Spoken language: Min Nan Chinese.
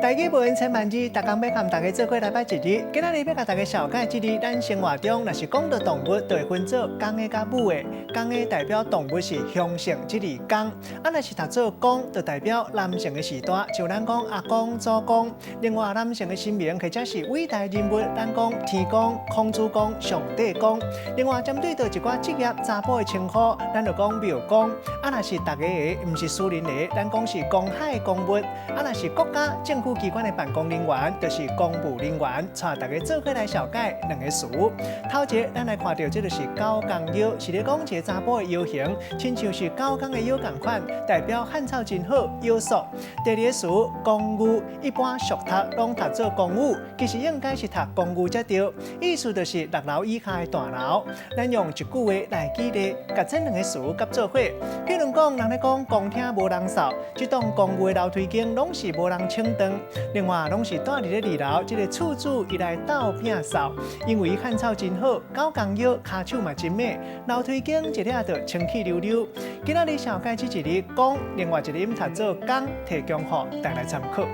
台語無用千萬字，逐工欲佮大家做伙來捌一字。今仔日欲共大家紹介這字，咱生活中若是講到動物，就會分做公的佮母的。公的代表動物是雄性，這字公；啊，若是讀做公，就代表男性的時代，像咱講阿公、祖公。另外，男性的神明或者是偉大人物，咱講天公、孔子公、上帝公。另外，針對著一寡職業查埔的稱呼，咱就講廟公。啊，若是逐家的，毋是私人的，咱講是公海公物。啊，若是國家政府機關的辦公人員，就是公務人員。帶大家做伙來紹介兩个詞。頭一个，咱來看著這就是狗公腰，是咧講一个查埔的腰型，親像是狗公的腰仝款，代表漢草真好，腰索。第二个詞，公寓，一般俗讀攏讀做公寓，其實應該是讀公寓才對，意思就是六樓以下的大樓。咱用一句話來舉例，共這兩个詞佮做伙。比如講，人咧講公廳無人掃，這棟公寓的樓梯間攏是無人清頓。另外，攏是蹛佇咧二樓，這个厝主伊來鬥摒掃，因為漢草真好，狗公腰跤手嘛真猛，樓梯間一下就清氣溜溜。今仔日紹介這一字公，另外一個音讀做工，提供予大家參考。